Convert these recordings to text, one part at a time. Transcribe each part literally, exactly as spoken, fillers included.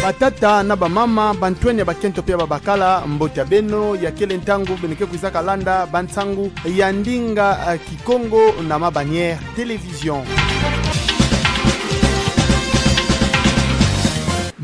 Batata na bamama, bantwenia ya bakento pe ya babakala, mbote ya beno, ya kele ntangu beno ke kwizaka landa bansangu ya ndinga, eh, Kikongo na Ma Bannière Télévision.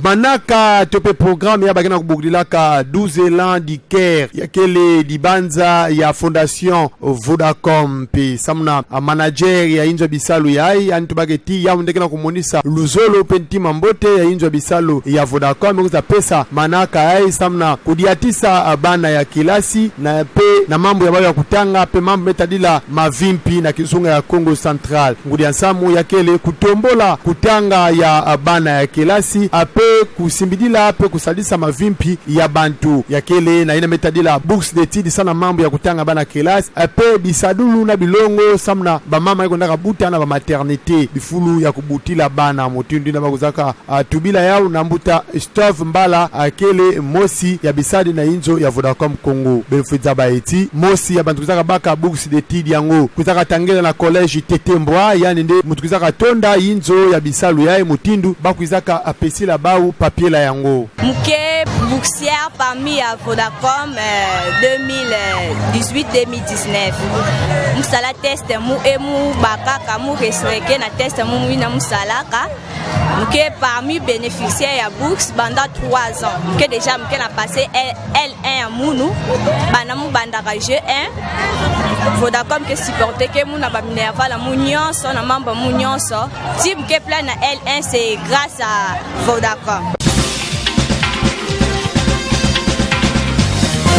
Manaka to pe programme ya ba ke na kubokilaka douze élans du cœur, ya kele dibanza ya Fondation Vodacom, pe samu na, ah, manager ya inzo ya bisalu yayi, yandi tubaka ti yawu nde ke na kumonisa luzolo pe ntima mbote ya inzo ya bisalu ya Vodacom, kwiza pesa manaka yayi samu na kudiatisa, ah, bana ya kilasi, na pe na mambu ya bawu ya kutanga, pe mambu me tadila mavimpi na kizunga ya Kongo Central. Ngudi ya nsamu ya kele kutombola kutanga ya, ah, bana ya kilasi, ah, pe kusimbidila pe kusadisa mavimpi ya bantu. Ya kele na yina me tadila bourse d'études samu na mambu ya kutanga bana kilasi, ah, pe bisadulu na bilongo samu na bamama iko ndaka buta na ba maternité, bifulu ya kubutila bana. Mutindu yina ba kwizaka, ah, tubila yawu na mbuta Stove Mbala, ah, kele mosi ya bisadi na inzo ya Vodacom Congo. Beno fweti zaba ti mosi ya bantu kwizaka baka bourse d'études yango kwizaka tangela na collège Tete Mbwa, yandi nde muntu kwizaka tonda inzo ya bisalu yayi, mutindu ba kwizaka, ah, pesila bawu papier la yango. Mu ke boursière parmi ya Vodacom, euh, deux mille dix-huit deux mille dix-neuf. Mu sala test mu, e mu bakaka, mu réussireke na test mu, mu yina mu salaka. Mu ke parmi bénéficiaires ya bourse pendant trois ans. Mu ke déjà, mu ke na passer L, L un ya munu. Banda mu bandaka G un. Vodacom ke supporteke mu na ba minerval ya mu nyonso, na mambu ya mu nyonso. Ti mu ke plein na L un, c'est grâce à Vodacom.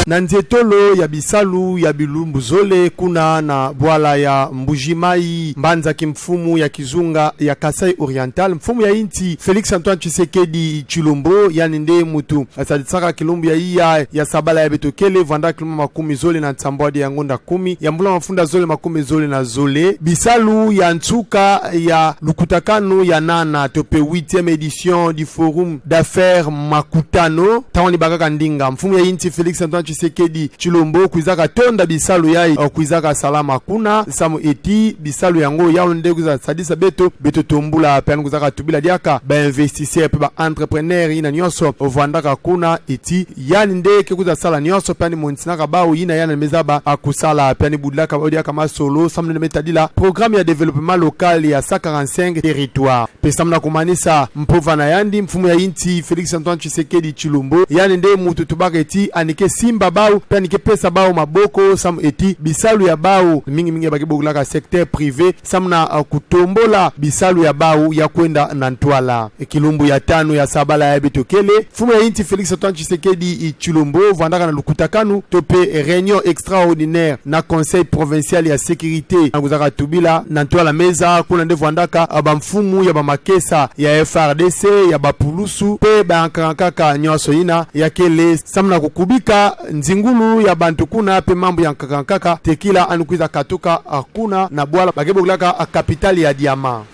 Na nzietolo ya bisalu ya bilumbu zole kuna na bwala ya Mbuji-Mayi, mbanza kimfumu ya kizunga ya Kasaï Oriental, mfumu ya insi Félix Antoine Tshisekedi Tshilombo, yandi nde muntu asadisaka kilumbu ya iya ya sabala ya beto kele, vwanda kilumbu makumi zole na nsambwadi ya ngonda kumi ya mvula mafunda zole makumi zole na zole, bisalu ya nsuka ya lukutakanu ya nana to pe huitième édition du Forum d'affaires Makutano, ntangu yandi bakaka ndinga. Mfumu ya insi Félix Antoine Tshisekedi Tshilombo kwizaka tonda bisalu yayi, o, kwizaka salama kuna, samu ti bisalu yango yawu nde kwiza sadisa beto, beto tombula, pe yandi kwizaka tubila diaka ba investisseurs pe ba entrepreneurs yina nyonso vwandaka kuna, ti yandi nde ke kwiza sala nyonso, pe yandi monisinaka bawu yina yandi me zaba kusala, pe yandi budilaka bawu diaka masolo samu na yina me tadila programme ya développement local ya cent quarante-cinq territoires. Pe samu na kumanisa mpova na yandi, mfumu ya insi Félix Antoine Tshisekedi Tshilombo, yandi nde muntu tubaka ti yandi ke simba bawu, pe yandi ke pesa bawu maboko, samu ti bisalu ya bawu, mingi mingi ya ba ke bokilaka secteur privé, samu na, ah, kutombola bisalu ya bawu ya kwenda na ntwala. E kilumbu ya tanu ya sabala ya beto kele, mfumu ya insi Félix Antoine Tshisekedi Tshilombo vwandaka na lukutakanu to pe réunion extraordinaire na Conseil provincial ya sécurité, yandi kwizaka tubila na ntwala meza, kuna nde vwandaka, ah, bamfumu ya bamakesa ya F A R D C, ya bapulusu, pe bayankaka nyonso yina, ya kele samu na kukubika nzingulu ya bantu kuna, pe mambu ya nkaka nkaka, tekila yandi kwiza katuka, ah, kuna na bwala ba ke bokilaka, ah, capitale ya diamant.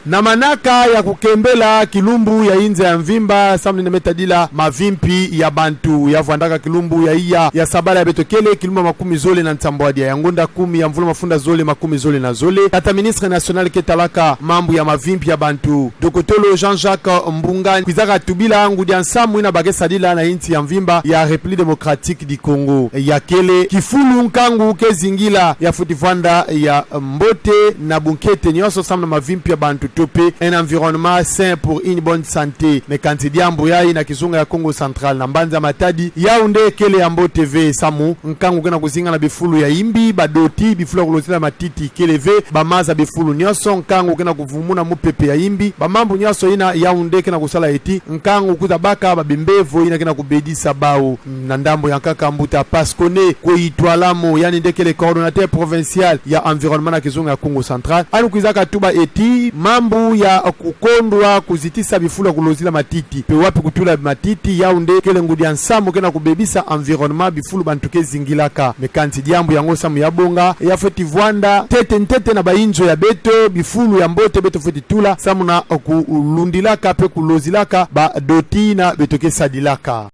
Na manaka ya kukembela kilumbu ya inza ya mvimba, samu na yina me tadila mavimpi ya bantu, ya vwandaka kilumbu ya iya ya sabala ya beto kele, kilumbu makumi zole na nsambwadi ya ngonda kumi ya mvula mafunda zole makumi zole na zole, tata ministre national ke talaka mambu ya mavimpi ya bantu, dokotolo Jean-Jacques Mbungani, kwizaka tubila ngudi ya nsamu yina ba ke sadila na insi ya mvimba ya République démocratique du Congo. Ya kele kifulu nkangu ke zingila, ya fweti vwanda ya mbote na bunkete nyonso samu na mavimpi ya bantu to pe un environnement sain pour une bonne santé. Mais kansi diambu yayi na kizunga ya Kongo Central, na mbanza Matadi, yawu nde kele ya mbote ve, samu nkangu ke na kuzinga na bifulu ya imbi, badoti, bifulu ya kulozila matiti kele ve, bamaza, bifulu nyonso, nkangu ke na kuvumuna, mupepe ya imbi, bamambu nyonso yina, yawu nde ke na kusala ti nkangu kwiza baka babembevo yina ke na kubedisa bawu. Na ndambu ya nkaka, mbuta Pascone Koitwalamo, yandi nde kele coordonnateur provincial ya environnement na kizunga ya Kongo Central, yandi kwizaka tuba ti mambu ya kukondwa kuzitisa bifulu ya kulozila matiti, pe wapi kutula matiti, yawu nde kele ngudi ya nsamu ke na kubebisa environnement, bifulu bantu ke zingilaka. Mais kansi diambu yango samu ya bonga, ya fweti vwanda ntete ntete na bainzo ya beto, bifulu ya mbote beto fweti tula samu na kulundilaka pe kulozilaka badoti yina beto ke sadilaka.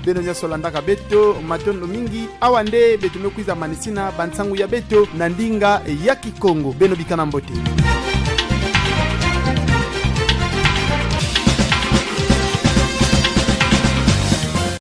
Beno nyonso landaka beto, matondo mingi. Awa nde beto me kwiza manisina bansangu ya beto na ndinga ya Kikongo. Beno bikana mbote.